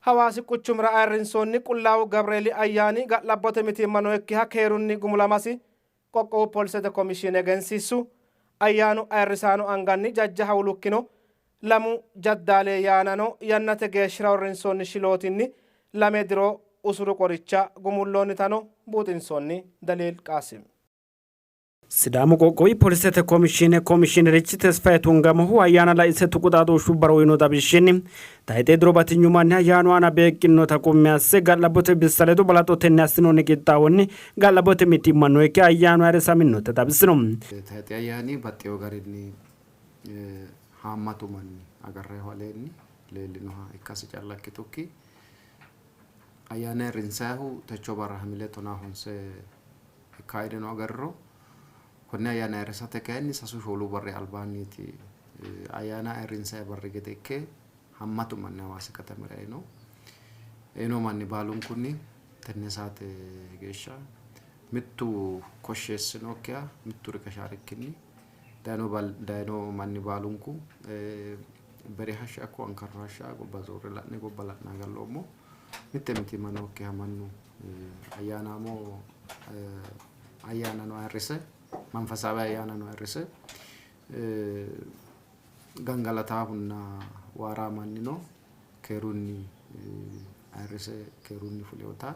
Hawaasi quchumira ayirrinsoonni Qullaawu Gabreeli ayyaani ga'labbote mitiimma nookkiha keerunni gumulamasi Qoqqowu Polisete Komishiine egensiissu. Ayyaanu ayirrisaano anganni jajja hawulukkino lamu jaddaale yaanano yannate geeshshira uurrinsoonni shilootinni lame diro usuru qoricha gumulloonnitano buuxinsoonni. Daliil Qaasim. Sidaamu qoqqowi polisete komishiine komishiinerichi Tesfaye Tungamohu ayyaana laise tuqu xaadooshshubbara uyino xawishshinni tayixee diro batinyu manni ayyaanu aana beeqqinota qummi asse ga'labbote bissa ledo balaxotenni assinoonni qixxaawonni ga'labbote mitiimma nookki ayyaanu ayirrisaminota xawisino. Tayxe ayyaani baxxeewo garinni haammatu manni agarrannihu aleenni leellinoha ikkasi calla ikkitukki ayyaana ayirrinsannihu techo barra Hamile tonaa honse ikkaedeno agarriro konne ayyaana ayirrisate kayinni sasu shoolu barri albaanniiti ayyaana ayirrinsanni barri gede ikke hammatu manni Hawaasi katamira eino. Eino manni baalunkunni tenne saate geeshsha mittu koshsheessinokkiha mitturi kashaarikkinni dayino manni baalunku beri hashsha ikko ankarro hashsha gobba zoorre la'ne gobba la'nanni galloommo. Mitte mitiimma nookkiha mannu ayyaanaamo ayyaanano ayirrise manfasaawe ayyaanano ayirrise gangalataahunna waaraa mannino keerunni ayirrise keerunni fulinota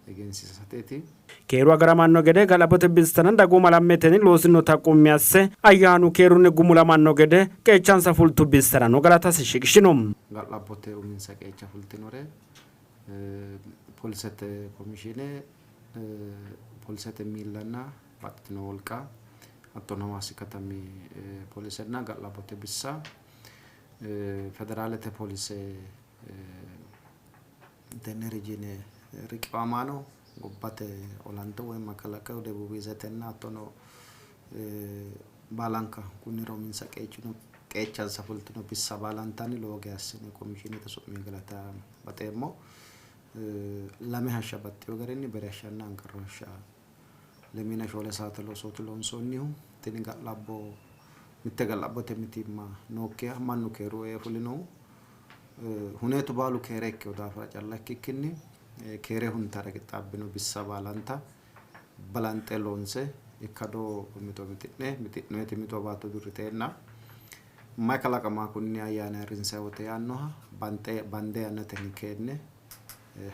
egensiisateeti. Keeru agaramanno gede ga'labbote bissana dagooma lammetenni loosinota qummi asse, ayyaanu keerunni gumulamanno gede qeechansa fultu bissarano galatasi shiqishino. Ga'labbote uminsa qeecha fultinore polisete komishiine, polisete miillanna baxxitino wolqa hattono Hawaasi katami polisenna ga'labbote bissa, federaalete polise tenne rijine riqiwamaano gobbate olanto woyi makalakayu debuubiizetenna hattono baalanka kunnira uminsa qeechino qeechansa fultino bissa baalantanni lowo geya assine komishiinete su'minni galata baxeemmo. Lame hashsha baxxeewo garinni bere hashshanna anqarro hashsha lemiina shoole saate loosooti loonsoonnihu. Tini ga'labbo mitte ga'labbote mitiimma nookkiha mannu keeru ee fulinohu huneetu baalu keere ikkino daafira calla ikkikkinni keere huntara qixxaabbino bissa baalanta balanxe loonse ikkado mixo mixi'ne mixi'noyiti mixo baatto dirriteenna mayi kalaqama kunni ayyaana ayirrinsanni wote yaannoha banxe bande yannatenni keenne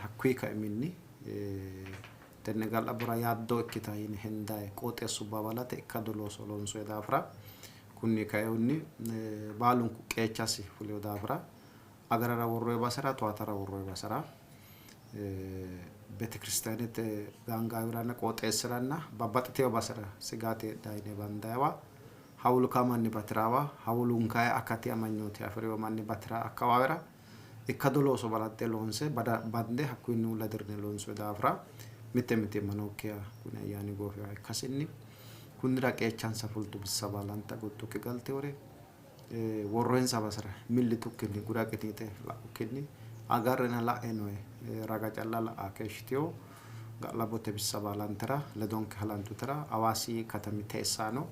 hakkuyi kaiminni tenne ga'labbora yaaddo ikkita yine hendayi qooxeessubba balate ikkado looso loonsoyi daafira kunni kainohunni baalunku qeechasi fulino daafira agarara worroyi basera towaatara worroyi basera betekiristaanete gaangaawiranna qooxeessiranna babbaxxitino basera sigaate heedhanno yine bandayiwa hawuluka manni bati'raawa hawulunkayi akati amanyooti afi'reyo manni bati'ra akkawaawera ikkado looso balanxe loonse bande hakkuyinni uulla dirrine loonsoyi daafira mitte mitiimma nookkiha kuni ayyaani goofinoha ikkasinni kunnira qeechansa fultu bissa baalanta goxxukki galteewore worroyinsa basera milli yitukkinni gura qiniite la'ukkinni agarrena la'e noe raga calla la'a keeshshitewo ga'labbote bissa baalantera ledonke halantutera Hawaasi katami teessaano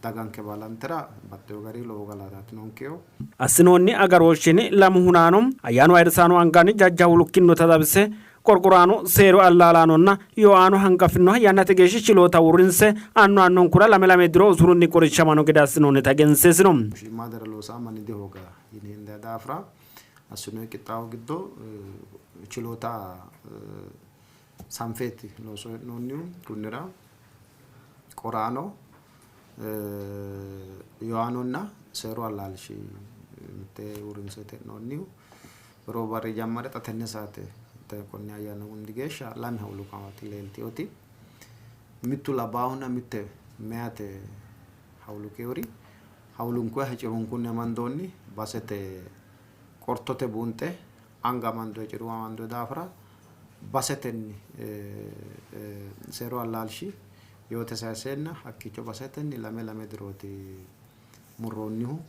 daganke baalantera baxxewo gari lowo galataati noonkeho. Assinoonni agarooshshinni lamu hunaano ayyaanu ayirrisaano anganni jajja hulukkinnota xawisse, qorqoraano, seeru allaalaanonna yooaano hanqafinnoha yannate geeshshi shiloota uurrinse annu annunkura lame lame diro usurunni qorichamano gede assinoonnita egensiisino. Shiimmaadare loosaa manni dihooga yine hendayi daafira assinoyi qixxaawo giddo chiloota sanfeeti looso hee'noonnihu. Kunnira qoraano, yooaanonna seeru allaalshi mitte uurrinseeti hee'noonnihu. Roobu barri jammare xa tenne saate konne ayyaana gundi geeshsha lame hawulukaati leeltinoti. Mittu labbaahunna mitte meyate hawulukeewori hawulunkuha hecirunkunni amandoonni basete qortote buunxe anga amandoyi ciru amandoyi daafira basetenni seeru allaalshi yoote sayisseenna hakkiicho basetenni lame lame dirooti murroonnihu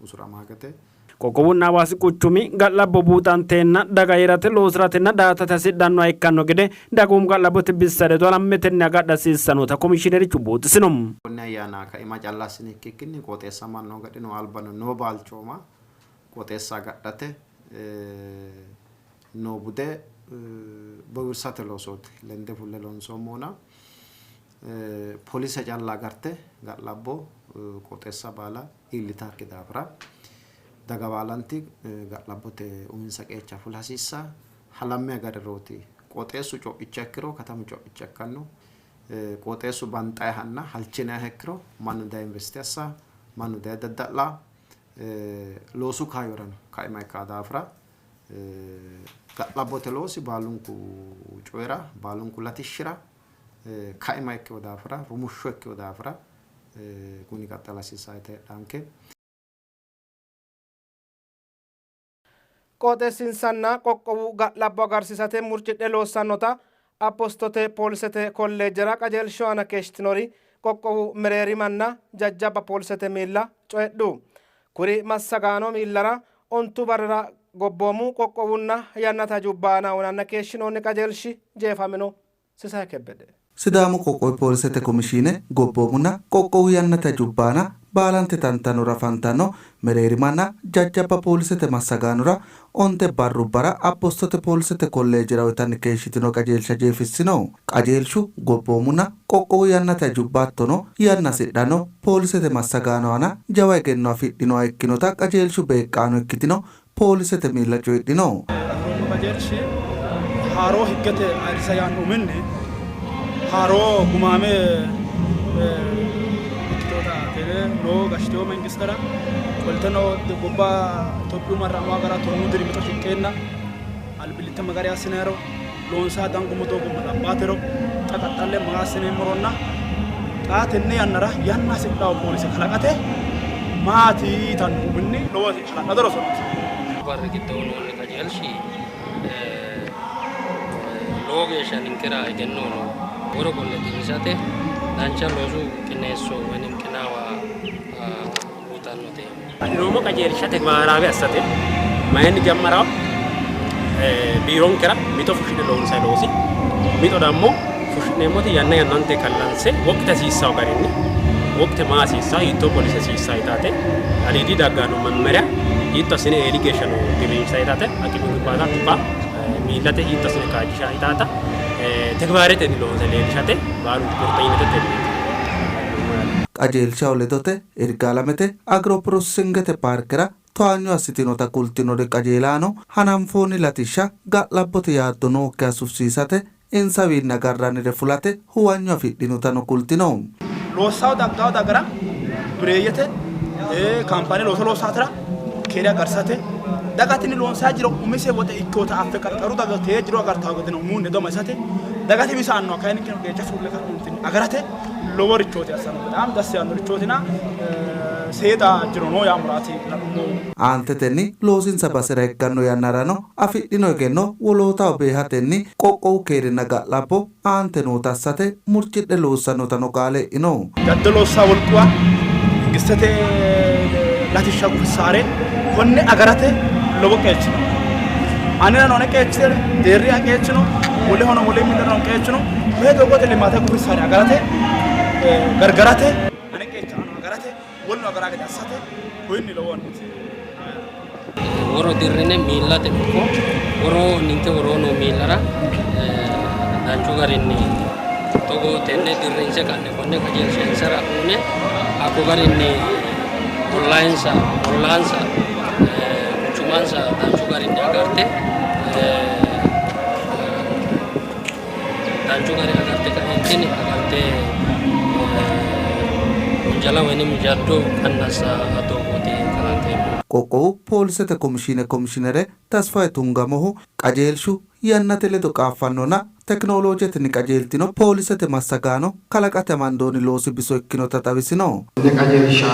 usurama gede. Qoqqowunna Hawaasi quchumi ga'labbo buuxanteenna daga hee'rate, loosi'ratenna daa''atate hasidhannoha ikkanno gede dagoomu ga'labbote bissa ledo halammetenni agadha hasiissannota komishiinerichu buuxisino. Konne ayyaana kaima calla assine ikkikkinni qooxeessa mannu agadhino albano noo balchooma qooxeessa agadhate Noo bude bowirsate loosooti lende fulle loonsoommohuna polise calla agarte ga'labbo qooxeessa baala iillitaakki daafira daga baalanti ga'labbote uminsa qeecha fula hasiissa. Halamme agarrirooti qooxeessu co'icha ikkiro katamu co'icha ikkanno. Qooxeessu banxayihanna halchinayiha ikkiro mannu daye investe assa, mannu daye dadda'la, loosu kaayyorano kaima ikka daafira ga'labbote loosi baalunku coyira, baalunku latishshira kaima ikkino daafira, rumushsho ikkino daafira kuni qaxxala hasiissaayete heedhaanke. Qooxeessinsanna qoqqowu ga'labbo agarsiisate murcidhe loossannota Appostote poolisete kolleejera qajeelshu aana keeshshitinori qoqqowu mereerimanna jajjabba poolisete miilla coyidhu. Kuri massagaano miillara ontu barrira gobboomu, qoqqowunna yannate hajubba aana uyinanna keeshshinoonni qajeelshi jeefamino. Sisaye Kebbede. Sidaamu Qoqqowi Poolisete Komishiine gobboomunna qoqqowu yannate hajubba aana baalante tantanora afantanno mereerimanna jajjabba poolisete massagaanora onte barrubbara Abbostote Poolisete Kolleejera uytanni keeshshitino qajeelsha jeefissino. Qajeelshu gobboomunna qoqqowu yannate hajubba hattono yanna hasidhanno poolisete massagaano aana jawa egenno afidhinoha ikkinota qajeelshu beeqqaano ikkitino poolisete miilla coyidhino. Afi'roommo qajeelshi haaroo higgete ayirrisa yaanno uminni haaroo gumaame ikkitinota tene noo gashshitino mangistera qolteno gobba Itophiyu marra'mo gara tonnu diri mixo shiqqeenna albillitte ma gari assinayiro loonsayi dangummo doogo ma labbaatero xa qaxxalle maa assineemmoronna xaa tenne yannara yanna hasidhanno poolise kalaqate maati yitanno uminni lowo hala'lado rosooti. Barri giddo uyinoonni qajeelshi lowo geeshsha ninkera egenno woro qolle dirrisate dancha loosu qineesso woyi qinaawa uyitannote. Adhinoommo qajeelsha tegibaaraawe assate mayinni jammarawo biironkera mixo fushshine loonsayi loosi mixo dammo fushshineemmoti yanna yannante kallanse woqte hasiissawo garinni woqte maa hasiissawo hiittoo polise hasiissawo yitaate aliidi dagganno memmeria hiitto assine eeli geeshsha no diriirsa yitaate aqimu gimbaata tuqa miillate hiitto assine kaajjisha yitaata tegbaaretenni loonse leellishate baalunku qurxanyinete tenneeti. Qajeelshaho ledote Irgaalamete Agro Processingete paarkera towaanyo assitinota kultinori qajeelaano, hananfoonni latishsha ga'labbote yaaddo nookkiha sufisiisate insawiinni agarrannire fulate huwanyo afidhinotano kultino. Loossawo daggawo dagara dureeyyete kaampaane looso loossaatera keere agarsate daga tini loonsayi jiro umise woxe ikkinota affe qarqaru daga tee jiro agartawo gedeno umunni ledo amadisate dagate wisaannoha kayinni ninkeno qeecha fulle ka'neentinni agarate loworichooti assanno bexaam dassi yaannorichootina seeda jiro noo yaamuraati la'nummohu. Aantetenni loosinsa basera higganno yannarano afidhino egenno wolootaho beehatenni qoqqowu keerinna ga'labbo aante noota assate murcidhe loossannotano qaale e'ino. Jaddo loossa wolquwa mangistete latishsha gufissaare konne agarate lowo qeechi no. Anerano ane qeechi deerri'ya qeechi no, wolehono wole millerano qeechi no. Koye doogote limaate gufissaare agarate gargarate ane qeecha ano agarate woluno agara gede assate koyinni lowo anniti. Woro dirrine miillate ikko woro ninke woroo noo miillara danchu garinni togo tenne dirrinse ka'ne konne qajeelsha insara uune hakko garinni ollaansa ollaansa quchumansa danchu garinni agarte danchu gari agarte ka'eentinni agarte wonjala woynim jaddo qannassa doogooti kalanqeemmo. Qoqqowu Poolisete Komishiine Komishiinere Tasfaye Tungamohu qajeelshu yannate ledo qaaffannonna tekinoloojetenni qajeeltino poolisete massagaano kalaqate amandoonni loosi biso ikkinota xawisino. Konne qajeelsha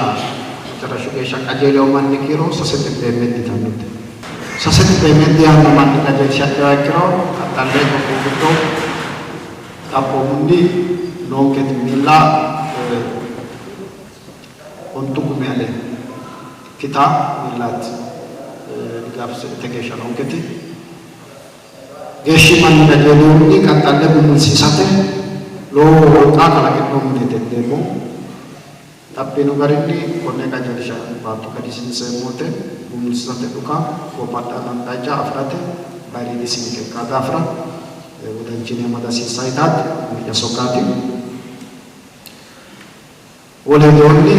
macarashu geeshsha qajeelino manni kiiro sase xibbee meddi yitannote. Sase xibbee meddi yaanno manni qajeelsha adhinoha ikkiro qaxxalle qoqqowu giddo xaphoomunni noonketi miilla ontu kumi ale ikkita miillaati digaafisete geeshsha noonketi. Geeshshi manni qajeelihunni qaxxalle gumulsiisate lowo wolqa kalaqi'noommo yine hendeemmo. Xaphino garinni konne qajeelsha baatto kadisiinseemmo wote gumulsate dhuka gobba adha afi'rate bayiriidi sinqe ikka daafira wodanchine amada hasiissanno yitaati umi'ya sokkaati. Wole widoonni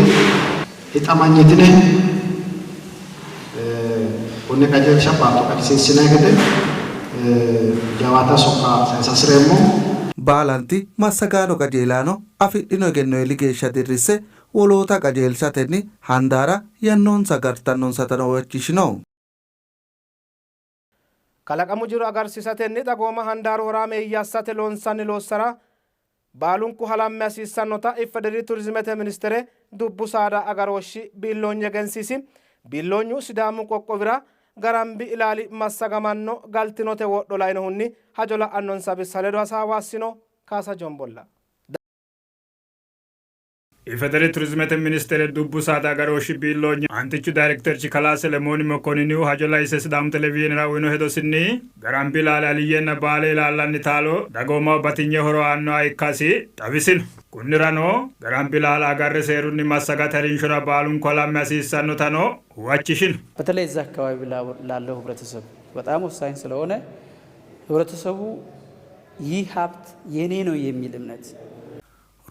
hixamanyitine konne qajeelsha baatto kadisiissinanni gede jawaata sokka sayisa hasireemmo. Baalanti massagaano qajeelaano afidhino egenno eeli geeshsha dirrisse woloota qajeelsatenni handaara yannoonsa agartannonsatano huwachishino. Kalaqamu jiro agarsiisatenni dagooma handaaru horaameeyye assate loonsanni loossara baalunku halamme hasiissannota IFEDERI turizimete ministere dubbu saada agarooshshi biilloonyi egensiisi. Biilloonyu Sidaamu qoqqowira Garambi ilaali massagamanno galtinote wodho lainohunni hajo la'annonsa bissa ledo hasaawa assino. Kaasa Jombolla. IFEDERI turizimete ministere dubbu saada agarooshshi biilloonyi aantichu dayrekterchi kalaa Selemooni Mekonninihu hajo laise Sidaamu televizhiinera uyino hedosinni Garambi ilaali aliyyenna Baale ilaallanni taalo dagoomaho batinye horo aannoha ikkasi xawisino. Kunnirano Garambi ilaala agarre seerunni massagate harinshora baalunku halamme hasiissannotano huwachishino. በተለይ እዛ አካባቢ ላለው ህብረተሰብ በጣም ወሳኝ ስለሆነ ህብረተሰቡ ይህ ሀብት የኔ ነው የሚል እምነት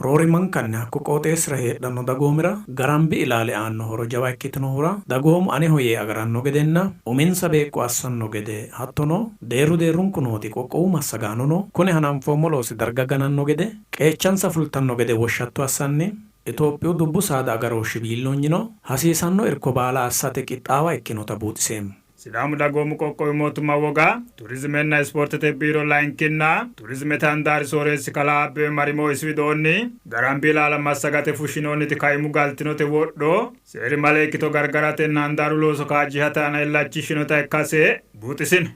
Roorimankanni hakko qooxeessira heedhanno dagoomira Garambi ilaali aanno horo jawa ikkitinohura dagoomu aneho yee agaranno gedenna uminsa beeqqo assanno gede hattono deerru deerrunku nooti qoqqowu massagaanono kuni hananfoommo loosi darga gananno gede qeechansa fultanno gede woshshatto assanni Itophiyu dubbu saada agarooshshi biilloonyino hasiisanno irko baala assate qixxaawa ikkinota buuxiseemmo. Sidaamu dagoomu qoqqowi mootimma woga turizimenna ispoortete biiro layinkinna turizimete handaari sooreessi kalaa Abbebe Marimo isi widoonni Garambi ilaala massagate fushshinoonniti kaimu galtinote wodho seerimale ikkito gargaratenna handaaru looso kaajjishate aana illachishshinota ikkase buuxisino.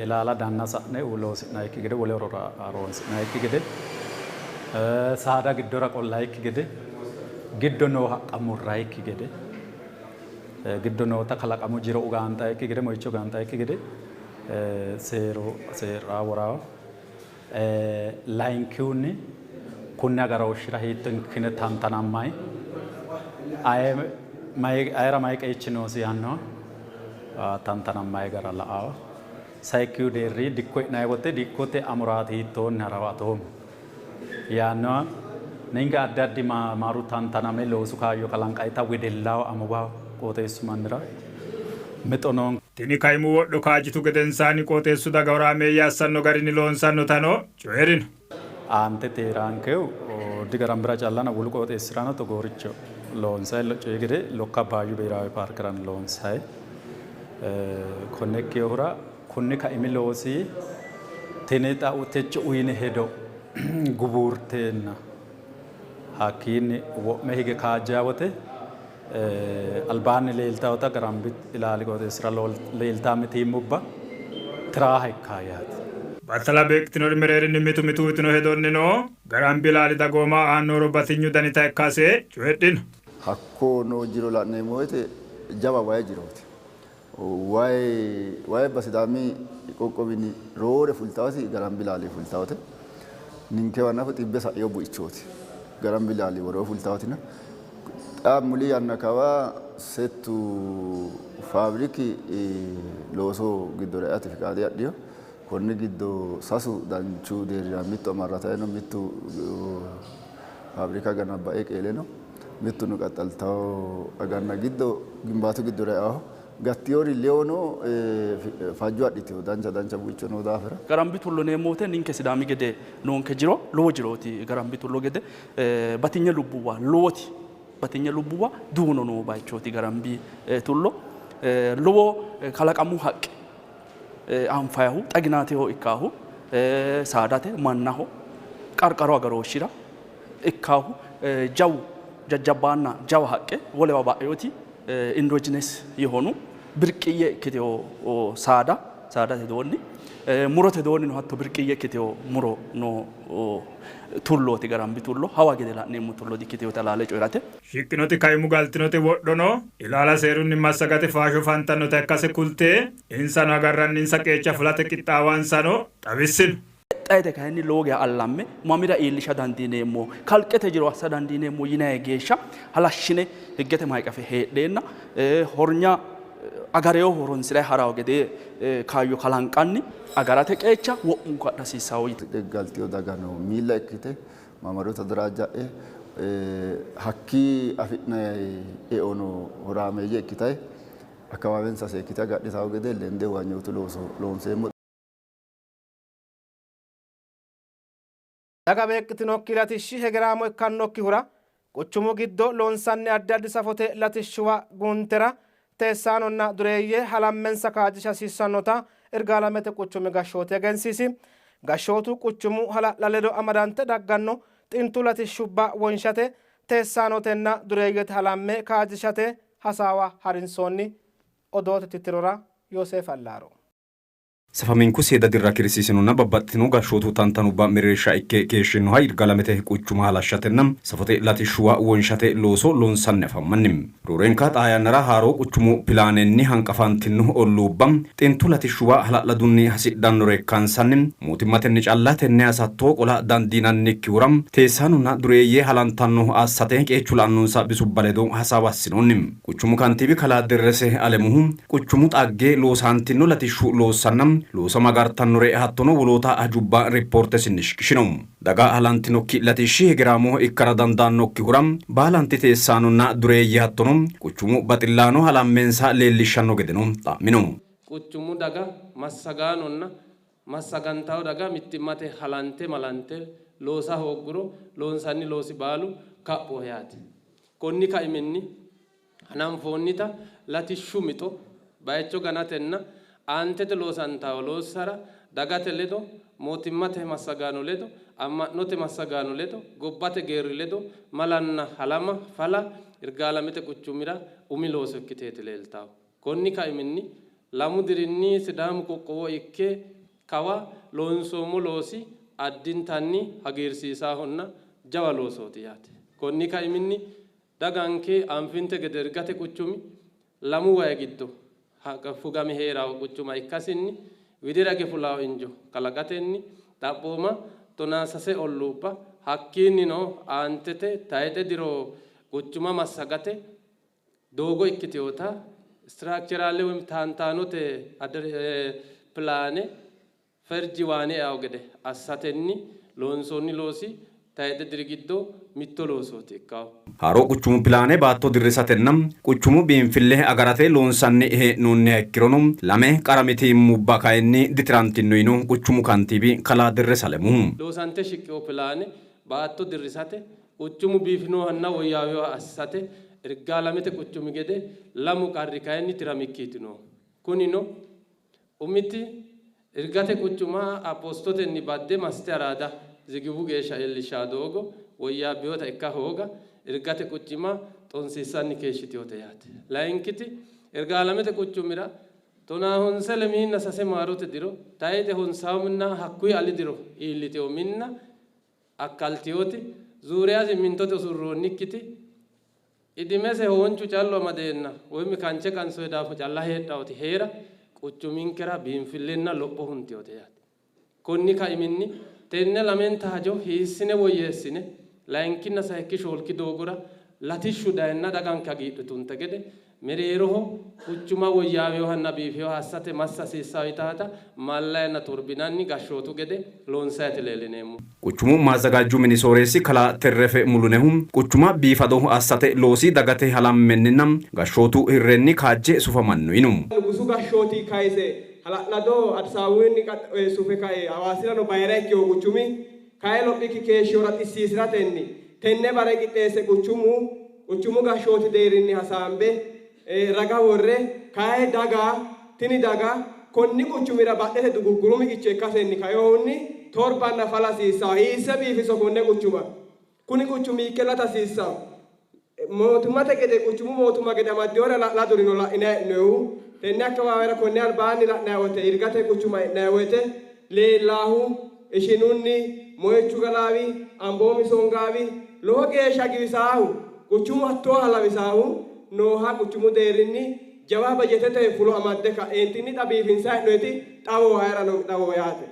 Ilaala danna sa'ne loosi'nannikki gede, wole horora horonsi'nannikki gede, saada giddora qollannikki gede, giddo noo haqqa murrannikki gede, giddo noota kalaqamu jiro ugaanxannikki gede, moyicho ugaanxannikki gede seeru seera woraawo. Layinkihunni kunni agarooshshira hiitto ikkine tantanammayi ayera mayi qeechi noosi yaannoha tantanammayi gara la'aawa. Sayikkihu deerri dikko e'nanni wote dikkote amuraati hiittoonni harawa atoommo yaannoha ninke addi addi maamaru tantaname loosu kaayyo kalanqayita wedellaho amuwaho qooxeessu mannira mixo noonke. Tini kaimu wodho kaajjitu gedensaanni qooxeessu daga horaameeyye assanno garinni loonsannotano coyi'rino. Aantete hee'raankehu Digarambira callana wolu qooxeessirano togooricho loonsayi coyi gede Lokka Abbaayyu Biheraawe Paarkerano loonsayi. Konne ikkinohura kunni kaimi loosi tini xa techo uyini hedo gubuurteenna hakkiinni wo'me hige kaajjaa wote albaanni leeltawota Garambi ilaali qooxeessira leeltaa mitiimmubba tiraaha ikkaa yaate. Battala beeqqitinori mereerinni mitu mitu uyitino hedonnino Garambi ilaali dagooma aanno horo batinyu danita ikkase coyidhino. Hakko noo jiro la'neemmo woyte jawa wayi jirooti. Wayibba Sidaami qoqqowinni roore fultaati Garambi ilaali fultaate. Ninkewa nafu xibbe sa'ino buichooti. Garambi ilaali woroo fultaatina. Xa muli yanna kawa settu faabriki looso giddora eate fiqaade adhino. Konni giddo sasu danchu deerrira mittu amarratayi no, mittu faabrika ganabba'e qeele no, mittuno qaxxaltawo aganna giddo gimbaatu giddora eaho. Gattiyori lewono fajjo adhitino dancha dancha buicho noo daafira. Garambi Tullo yineemmo woyte ninke Sidaami gede noonke jiro lowo jirooti. Garambi Tullo gede batinye lubbuwa lowoti batinye lubbuwa duuno noo bayichooti. Garambi Tullo lowo kalaqamu haqqe anfayihu xaginaateho ikkaahu saadate mannaho qarqaru agarooshshira ikkaahu jawu jajjabbaanna jawa haqqe wolewa ba'inoti indigenous የሆኑ ብርቅዬ ikkitewo saada saadate doonni murote doonnino hatto birqiyye ikkitewo muro noo tullooti Garambi Tullo hawa gede la'neemmo tullo dikkitewoota laale coyi'rate. Shiqqinoti kaimu galtinote wodhono ilaala seerunni massagate faasho fantannota ikkase kulte insano agarranninsa qeecha fulate qixxaawansano xawissino. Qeexxayete kayinni lowo geya allamme mamira iillisha dandiineemmo, kalqete jiro assa dandiineemmo yinayi geeshsha halashshine higgete mayiqafe heedheenna hornya agareyo horonsi'ray harawo gede kaayyo kalanqanni agarate qeecha wo'munku adha hasiissawo yite. Galtiyo daga no miilla ikkite maamaru ተደራጃኤ hakkii afi'nay eono horaameeyye ikkitay akkabaabensa seekkite agadhitawo gede lende huwanyootu looso loonseemmo. Daga beeqqitinokki latishshi hegeraamo ikkannokkihura quchumu giddo loonsanni addi addi safote latishshuwa guuntera teessaanonna dureeyye halammensa kaajjisha hasiissannota Irgaalamete quchumi gashshooti egensiisi. Gashshootu quchumu hala'la ledo amadante dagganno xintu latishshubba wonshate teessaanotenna dureeyyete halamme kaajjishate hasaawa harinsoonni. Odoote tittirora Yooseef Allaaro. Safaminku seeda dirra kiirsiisinonna babbaxxitino gashshootu tantanubba mereersha ikke keeshshinoha Yirgaalamete quchuma halashshatenna safote latishshuwa wonshate looso loonsanni afammanni. Roorenka xaa yannara haaroo quchumu pilaanenni hanqafantino olluubba xintu latishshuwa hala'ladunni hasidhannore ikkansanni mootimmatenni calla tenne hasatto qola dandiinannikkihura teessaanonna dureeyye halantanno assate qeechu la'annonsa bisubba ledo hasaawa assinoonni. Quchumu kantiibi kalaa Derrese Alemuhu quchumu xagge loosantino latishshu loossanna loosama agartannore hattono woloota hajubba riippoortesinni shiqishino. Daga halantinokki latishshi hegeraamo ikkara dandaannokkihura baalanti teessaanonna dureeyye hattono quchumu baxillaano halammensa leellishshanno gedeno xa'mino. Quchumu daga massagaanonna massagantawo daga mittimmate halante malante loosa hoogguro loonsanni loosi baalu kaphoho yaate. Konni kaiminni hananfoonnita latishshu mixo bayicho ganatenna aantete loosantawo loossara dagate ledo, mootimmate massagaano ledo, amma'note massagaano ledo, gobbate geerri ledo malanna halama fala Irgaalamete quchumira umi looso ikkiteeti leeltawo. Konni kaiminni lamu dirinni Sidaamu qoqqowo ikke kawa loonsoommo loosi addintanni hagiirsiisaahonna jawa loosooti yaate. Konni kaiminni daganke anfinte gede Irgate quchumi lamu wayi giddo fugame hee'rawo quchuma ikkasinni widirage fulawo injo kalaqatenni xaphooma 13 olluubba hakkiinnino aantete tayixe diro quchuma massagate doogo ikkiteewota istiraakcheraale woyim taantaanote pilaane ferji waane eawo gede assatenni loonsoonni loosi tayixe diri giddo mitto loosooti ikkawo. Haaroo quchumu pilaane baatto dirrisatenna quchumu biinfille agarate loonsanni hee'noonniha ikkirono lame qara mitiimmubba kayinni ditirantino yino quchumu kantiibi kalaa Derrese Alemuhu. Loosante shiqqino pilaane baatto dirrisate quchumu biifinohanna woyyaawinoha assate Irgaalamete quchumi gede lamu qarri kayinni tiramikkiiti noohu. Kunino umiti Irgate quchuma Apoostotenni badde massite Araada Zigiwu geeshsha iillishshanno doogo woyyaabbinota ikka hooga Irgate quchima xonsiissanni keeshshitinote yaate. Layinkiti Irgaalamete quchumira tonaa honse lemiina sase maarote diro tayixe honsawunna hakkuyi ali diro iillitino minna akkaltinoti zuuriya simmintote usurroonnikkiti idimese hooncu callu amadeenna woyim kanche qansoyi daafo calla heedhawoti heera quchuminkera biinfillenna lopho huntinote yaate. Konni kaiminni tenne lamenta hajo hiissine woyyeessine layinkinna sayikki shoolki doogora latishshu dayenna daganke hagiidhitunte gede mereeroho quchuma woyyaawinohanna biifinoha assate massa hasiissawo yitaata mallayenna torbinanni gashshootu gede loonsayiti leellineemmo. Quchumu maazzagaajju mini sooreessi kalaa Terrefe Mulunehu quchuma biifado assate loosi dagate halammenninna gashshootu hirrenni kaajje sufamanno yino. Nugusu gashshooti kayise hala'lado Addis Ababunni sufe kae Hawaasirano bayira ikkino quchumi kae lophikki keeshshihura xissiisiratenni tenne bare qixxeesse quchumu quchumu gashshooti deerrinni hasaambe raga worre kae daga tini daga konni quchumira badhete dugugguru miqicho ikkasenni kainohunni torbanna fala hasiissawo. Hiisse biifiso konne quchuma kuni quchumi hiikke lata hasiissawo. Mootimmate gede quchumu mootimma gede amaddinore hala'ladurino la'inanni hee'noonnihu tenne akkawaawera konne albaanni la'nanni woyte Irgate quchuma e'nanni woyte leellaahu ishinunni moyichu galaawi amboomi songaawi lowo geeshsha giwisaahu quchumu hattooha lawisaahu nooha quchumu deerrinni jawa bajetete fulo amadde ka'eentinni xa biifinsanni hee'noonniti xawoho ayerano xawoho yaate.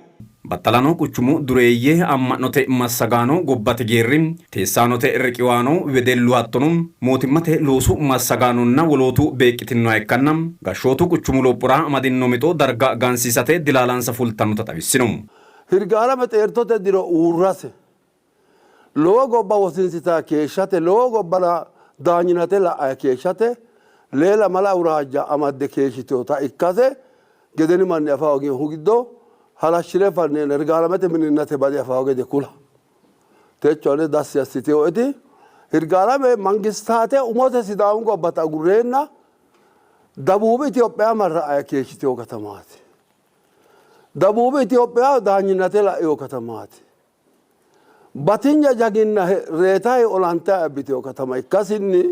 Battalano quchumu dureeyye, amma'note massagaano, gobbate geerri, teessaanote riqiwaano, wedellu hattono mootimmate loosu massagaanonna wolootu beeqqitinnoha ikkanna gashshootu quchumu lophora amadinno mixo darga gansiisate dilaalansa fultannota xawissino. Hirgaalame xeertote diro uurrase lowo gobba wosinsitanni keeshshate, lowo gobba daanyinate la'anni keeshshate, lee lamala awuraajja amadde keeshshitinota ikkase gedeni manni afa hooginohu giddo halashshire fanneenna Hirgaalamete mininnate bade afawo gede kula. Techo ane dassi assitinoeti Hirgaalame mangistaate umose Sidaamu gobbata agurreenna Dabuubi Itophiya marra'ayi keeshshitino katamaati. Dabuubi Itophiya daanyinate la'ino katamaati. Batinye jaginna reetayi olantayi abbitino katama ikkasinni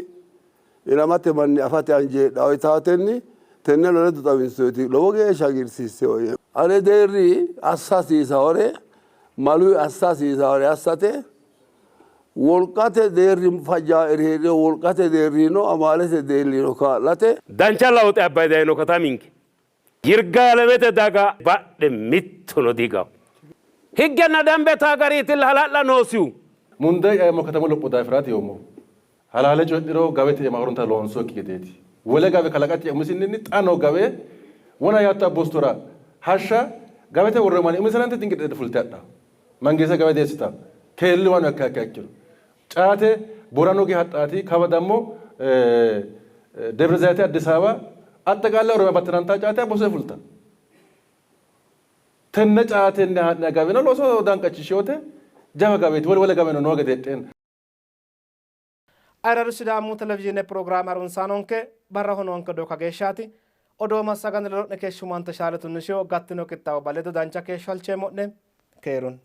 ilamate manni afate anje heedhawo yitaatenni tenneno ledo xawinsoyiti lowo geeshsha hagiirsiissinoe. Ane deerri assa hasiisawore maluyi assa hasiisawore assate wolqate deerri fajjaaeri hee'riro wolqate deerrino amaalete deerrino kaa'late. Dancha lawuxe abbayi dayino kataminke Yirgaalamete daga badhe mittuno digawo. Higgenna dambe taa gariitilla hala'la noosihu. Mundee eemmo katamu lopho daafiraati yoommohu. Halaale coyi'niro gawete iima horonta loonsookki gedeeti. Wole gawe kalaqate umisinninni xa noo gawe wona yaatto abbostora hashsha gawete worroonni manni uminsarante xinqidhe fulte hadhanno. Mangeesa gawe deessitanno. Keelliwano ikka ikkiha ikkiro. Caate Borano geha hadhaati kawa dammo Debre Zayite Addis Ababa axxeqaale Oromiya battananta caate abbose fulta. Tenne caatenni haa'ne gaweno looso danqachishiyote jawa gaweeti wole wole gaweno noo gede heedheenna. Ayirradu Sidaamu Televizhiine pirogiraame harunsaanonke barraho noonke odoo kageeshshaati. Odoo massaganni ledo'ne keeshshummante Shaale Tunnisiyo gattino qixxaawo baledo dancha keeshsho halcheemmo'ne. Keerunni.